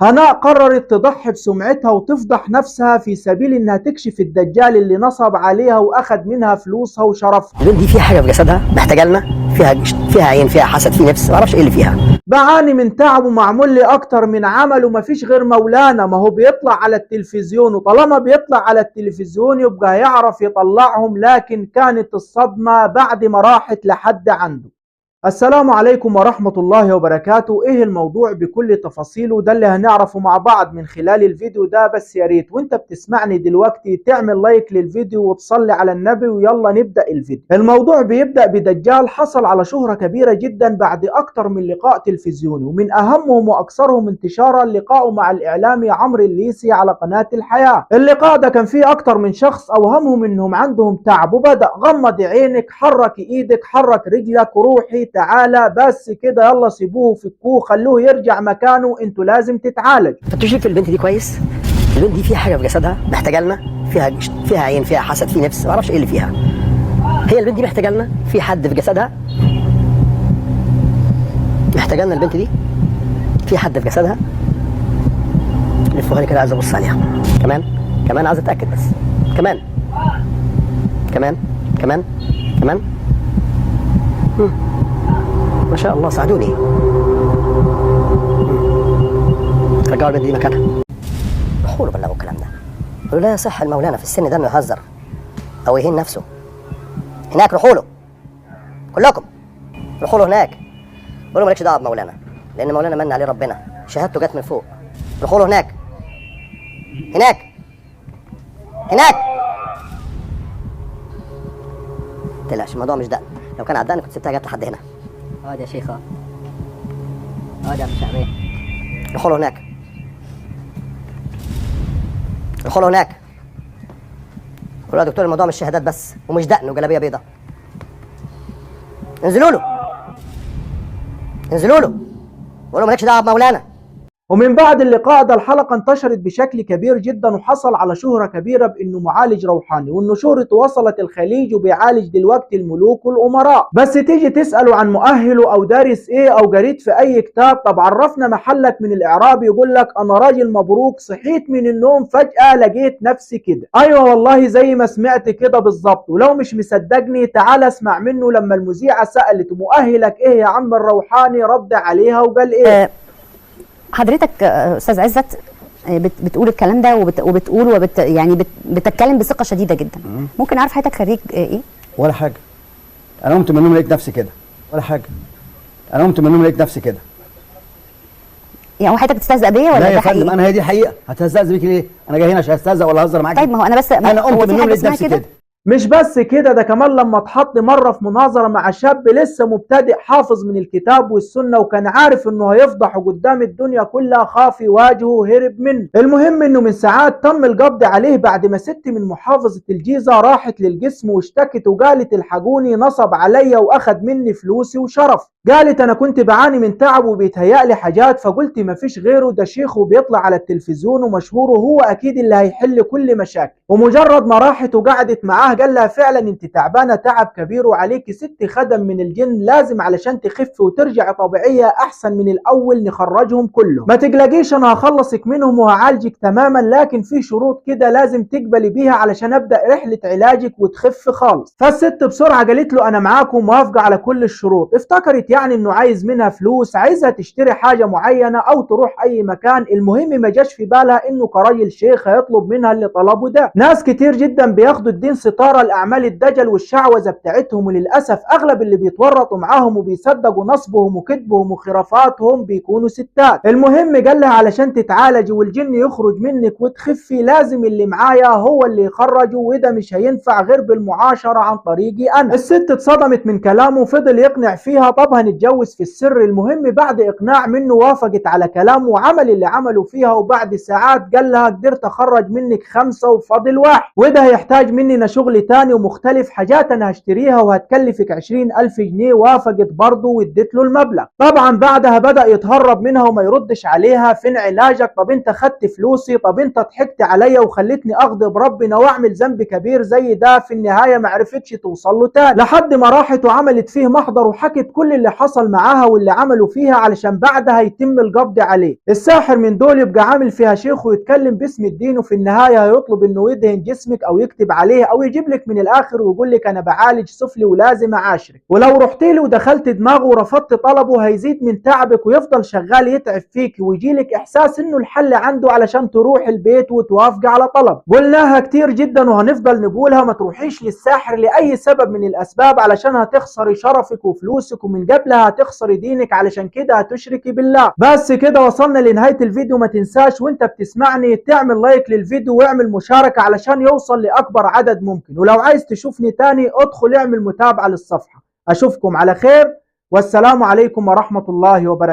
هناء قررت تضحي بسمعتها وتفضح نفسها في سبيل انها تكشف الدجال اللي نصب عليها واخد منها فلوسها وشرفها. البنت دي فيها حاجة في جسدها محتاجه لنا، فيها عين، فيها حسد، في نفس، ما اعرفش ايه اللي فيها. بعاني من تعب ومعمول لي اكتر من عمل ومفيش غير مولانا، ما هو بيطلع على التلفزيون، وطالما بيطلع على التلفزيون يبقى هيعرف يطلعهم. لكن كانت الصدمة بعد ما راحت لحد عنده. السلام عليكم ورحمة الله وبركاته. ايه الموضوع بكل تفاصيله؟ ده اللي هنعرفه مع بعض من خلال الفيديو ده. بس يا ريت وانت بتسمعني دلوقتي تعمل لايك للفيديو وتصلي على النبي، ويلا نبدأ الفيديو. الموضوع بيبدأ بدجال حصل على شهرة كبيرة جدا بعد اكتر من لقاء تلفزيوني، ومن اهمهم واكثرهم انتشارا لقاءه مع الاعلامي عمرو الليثي على قناة الحياة. اللقاء ده كان فيه اكتر من شخص اوهمهم انهم عندهم تعب، وبدأ غمض عينك، حرك ايدك، حرك رجلك، روحي تعالى، بس كده، يلا سيبوه فكوه خلوه يرجع مكانه، انتوا لازم تتعالج. فتشوف شايف البنت دي كويس؟ البنت دي فيها حاجة في جسدها محتاجه لنا، فيها عين، فيها حسد، في نفس، ما اعرفش ايه اللي فيها. هي البنت دي محتاجه لنا، في حد في جسدها محتاجه لنا، البنت دي في حد في جسدها. لفوها لي كده، عايز ابص عليها كمان كمان، عايز اتاكد بس، كمان كمان كمان كمان. ما شاء الله، ساعدوني. رجعوا البنت دي مكانها. روحوا له بلغوا الكلام ده، قالوا لا يصح المولانا في السن ده انه يهزر او يهين نفسه. هناك روحوا له كلكم، روحوا له هناك، قولوا له مالكش دعوه بمولانا، لان مولانا من عليه ربنا، شهادته جت من فوق. روحوا له هناك هناك هناك. تقلقش، الموضوع مش دقن، لو كان على الدقن كنت سبتها جت لحد هنا. اقعد يا شيخ، اقعد يا عم شعبان. روحوا له هناك، روحوا له هناك، قولوا يا دكتور الموضوع مش شهادات بس، ومش دقن وجلابيه بيضاء. انزلوا له، انزلوا له، قولوا مالكش دعوه بمولانا. ومن بعد اللقاء ده الحلقة انتشرت بشكل كبير جدا، وحصل على شهرة كبيرة بانه معالج روحاني، وانه شهرته وصلت الخليج وبيعالج دلوقتي الملوك والامراء. بس تيجي تسأله عن مؤهلة او دارس ايه او قريت في اي كتاب، طب عرفنا محلك من الاعراب، يقول لك انا راجل مبروك، صحيت من النوم فجأة لقيت نفسي كده. ايوه والله زي ما سمعت كده بالظبط، ولو مش مصدقني تعال اسمع منه. لما المذيعة سألت مؤهلك ايه يا عم الروحاني، رد عليها وقال ايه. حضرتك استاذ عزت بتقول الكلام ده وبتقول يعني بتتكلم بثقة شديدة جدا. ممكن اعرف حضرتك خريج ايه؟ ولا حاجة، انا قمت من النوم لقيت نفسي كده. ولا حاجة، انا قمت من النوم لقيت نفسي كده. يعني هو حضرتك بتستهزأ بيا ولا لا ده يا فندم، حقيقي؟ انا هي دي الحقيقة. هتستهزأ بيك ليه؟ انا جاي هنا عشان استهزأ ولا اهزر معاك؟ طيب ما هو انا بس انا قمت هو من في النوم حاجة لقيت اسمها نفسي كده؟ كده. مش بس كده، ده كمان لما اتحط مرة في مناظرة مع شاب لسه مبتدئ حافظ من الكتاب والسنة، وكان عارف انه هيفضحه قدام الدنيا كلها، خاف يواجهه وهرب منه. المهم انه من ساعات تم القبض عليه بعد ما ست من محافظة الجيزة راحت للجسم واشتكت وقالت الحقوني، نصب عليا واخد مني فلوسي وشرف. قالت انا كنت بعاني من تعب وبيتهيألي حاجات، فقلت مفيش غيره، ده شيخ وبيطلع على التلفزيون ومشهور وهو اكيد اللي هيحل كل مشاكل. ومجرد ما راحت وقعدت معاه قال لها فعلا انت تعبانة تعب كبير وعليكي 6 خدم من الجن، لازم علشان تخف وترجع طبيعية احسن من الاول نخرجهم كلهم. ما تقلقيش انا هخلصك منهم وهعالجك تماما، لكن في شروط كده لازم تقبلي بيها علشان ابدا رحله علاجك وتخف خالص. فالست بسرعة قالت له انا معاك وموافقه على كل الشروط. افتكرت يعني انه عايز منها فلوس، عايزها تشتري حاجة معينة او تروح اي مكان. المهم ما جاش في بالها انه كراجل شيخ هيطلب منها اللي طلبه ده. ناس كتير جدا بياخدوا الدين ستارة لاعمال الدجل والشعوذة بتاعتهم، وللاسف اغلب اللي بيتورطوا معاهم وبيصدقوا نصبهم وكذبهم وخرافاتهم بيكونوا ستات. المهم قال لها علشان تتعالجي والجن يخرج منك وتخفي لازم اللي معايا هو اللي يخرجه، وده مش هينفع غير بالمعاشره عن طريقي انا. الست اتصدمت من كلامه وفضل يقنع فيها طب هنتجوز في السر. المهم بعد اقناع منه وافقت على كلامه وعمل اللي عمله فيها، وبعد ساعات قال لها قدرت اخرج منك 5 وفاضل 1، وده هيحتاج مننا شغل شغل تاني ومختلف، حاجات انا هشتريها وهتكلفك 20,000 جنيه. وافقت برضه واديت له المبلغ. طبعا بعدها بدأ يتهرب منها وما يردش عليها، فين علاجك؟ طب انت خدت فلوسي، طب انت ضحكت عليا وخلتني اغضب ربنا واعمل ذنب كبير زي ده. في النهاية ما عرفتش توصل له تاني، لحد ما راحت وعملت فيه محضر وحكت كل اللي حصل معاها واللي عملوا فيها علشان بعدها يتم القبض عليه. الساحر من دول يبقى عامل فيها شيخ ويتكلم باسم الدين، وفي النهاية هيطلب انه يدهن جسمك او يكتب عليه او يجيب لك من الاخر ويقول لك انا بعالج سفلي ولازم اعاشرك. ولو رحت له ودخلت دماغه ورفضت طلبه هيزيد من تعبك ويفضل شغال يتعب فيك، ويجيلك احساس انه الحل عنده علشان تروح البيت وتوافق على طلب. قلناها كتير جدا وهنفضل نقولها، ما تروحيش للساحر لاي سبب من الاسباب علشان هتخسري شرفك وفلوسك، ومن قبلها هتخسري دينك، علشان كده هتشركي بالله. بس كده وصلنا لنهاية الفيديو. ما تنساش وانت بتسمعني تعمل لايك للفيديو واعمل مشاركة علشان يوصل لأكبر عدد ممكن، ولو عايز تشوفني تاني ادخل اعمل متابعة للصفحة. اشوفكم على خير، والسلام عليكم ورحمة الله وبركاته.